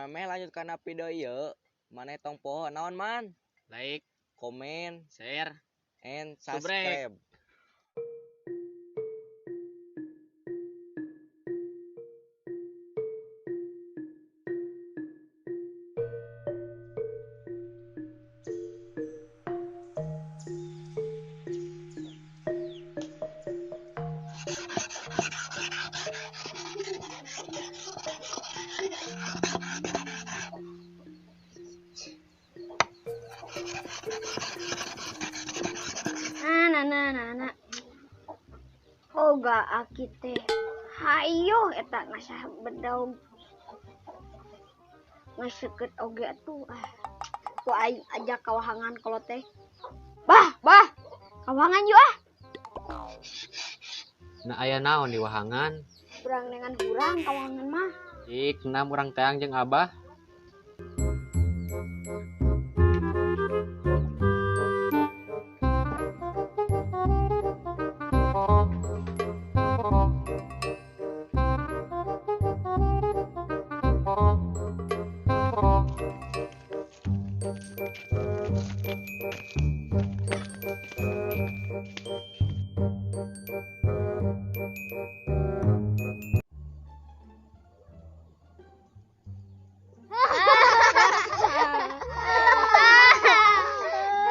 Samemeh lanjut kana video ieu, maneh tong poho naon man? Like, komen, share, and Subrek. subscribe. Nah. Oga aki teh. Hayo eta ngasah bedog. Ngaseukeut oge atuh. Ah. Ku aing ajak kawahangan kalau teh. Bah, bah. Kawahangan yuk ah. Nah aya naon di wahangan? Urang dengan hurang kawahangan mah. Ik enam urang teang jeung abah.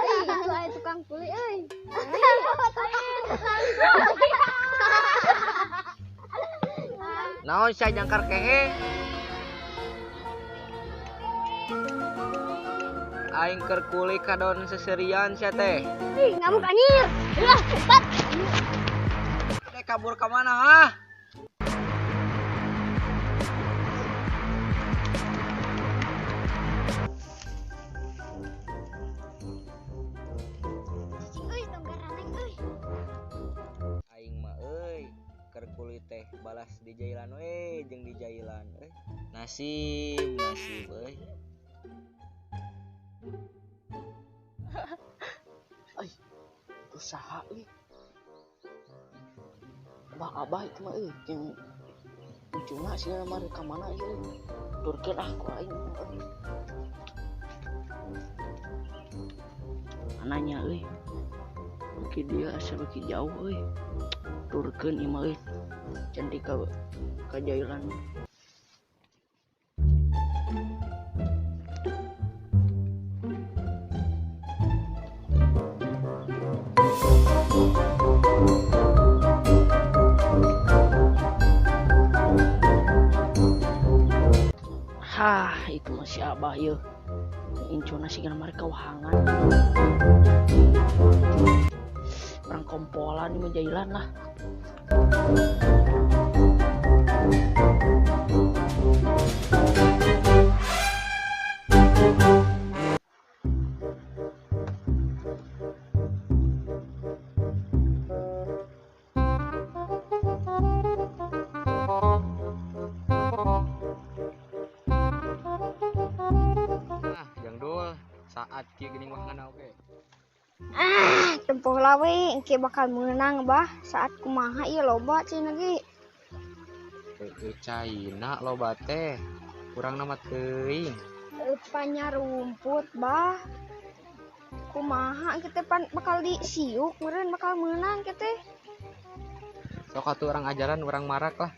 Ih, itu aya tukang kuli euy. Naon sia jangkar kehe? Aing keur kuli kadon seserian sia teh. Ih, ngamuk anjir. Ulah, cepat. Teh kabur ka mana ah? Cicing euy, tong garaneng euy. Aing mah euy, keur kuli teh balas di jailan we jeung di jailan euy. Nasib, nasib euy. Usaha euy. Abah-abah itu mah euy jeung ujungna sih mah rek ka mana ieu euy. Turkeun ah ku aing euy. Mananya euy. Beuki dia asa beuki jauh euy. Turkeun ieu mah euy. Can di ka kajailan. Hah, itu masih abah yeuh. Incuna sih kana mereka wahangan. Orang kompolan ini jailan lah. Ah, jang dul saat kieu geuning wahangan oge. Ah, tempoh lah we, engke bakal meunang bah. Saat kumaha ieu loba cenah ge. Heueuh caina loba teh. Kurang nama teuing. Panya rumput bah. Kumaha engke teh pan bakal disiuk meureun bakal meunang engke teh. Sok atuh urang ajaran urang marak lah.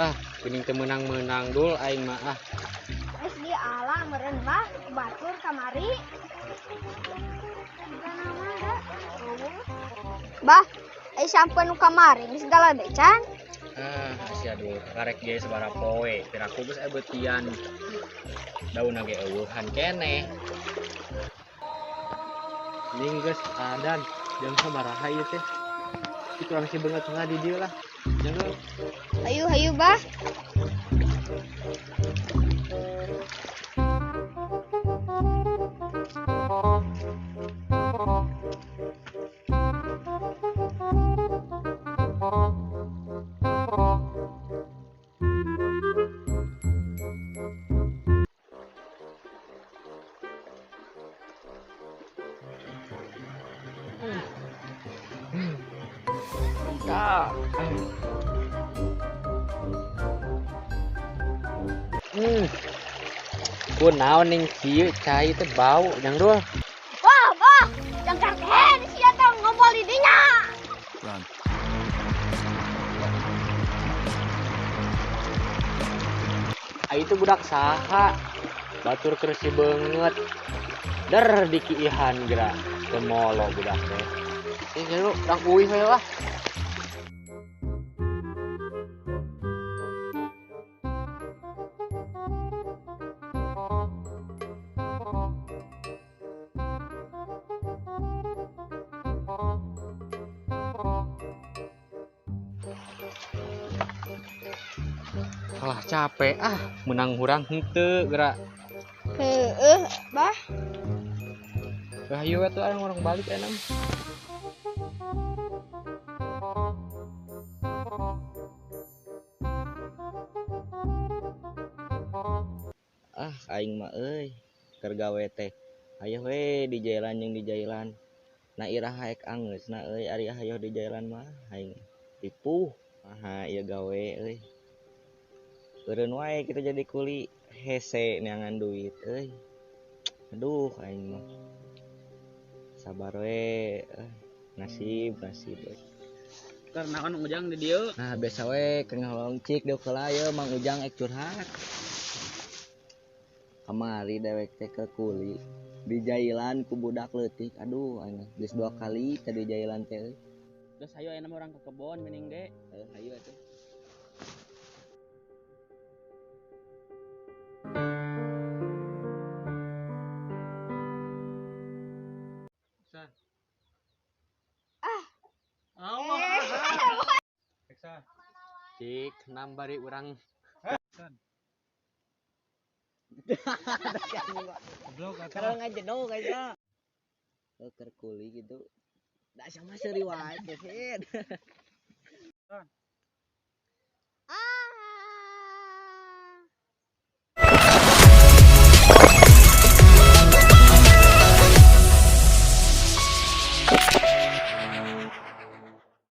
Ah, geuning teu meunang-meunang dul aing mah ah. Geus di ala meureun bah, batur kamari. Bah, ai sampeun nu kamari geus galade can. Ah, sia Sia dul karek ge sabaraha poe piraku geus aya beutian daunna ge eueuhan keneh. Ning geus adan jam sabaraha ieu teh? Itu urang si beungeut heula di dieu lah. Jang dul. Hayu hayu bah. Mantap. Kunaon ning kieu cai teh bau Jang Dul. Wah, bah, jangkar teh sia teh ngompol di dinya. Run. Ai itu budak saha? Batur keur si beungeut. Der dikiihan geura. Teu molo budak teh. Ih, Jang Dul, urang uih we lah. Kalah capek ah, menang hurang henteu geura. Heeh, bah. Hayu atuh urang balik ayeuna. Ah aing mah euy keur gawe teh hayoh we di jailan jeung di jailan. Na iraha ek angeusna euy ari hayoh di jailan mah aing ripuh. Maha ieu gawe euy. Eureun wae kita jadi kuli hese neangan duit euy. Aduh aing mah. Sabar we, nasib nasib euy. Keur naon Ujang di dieu? Nah biasa we keur ngaholong cik deuk heula ieu Mang Ujang ek curhat. Kamari dewek teh ke kuli di jailan ku budak leutik. Aduh aing geus 2 kali teh di jailan teh euy. Geus hayu ayeuna mah urang ke kebon mending ge. Heuh hayu atuh. Cik, nambari urang. Kalau ngajedog aja. Keur kuli gitu. Da sama seuri wae kehed.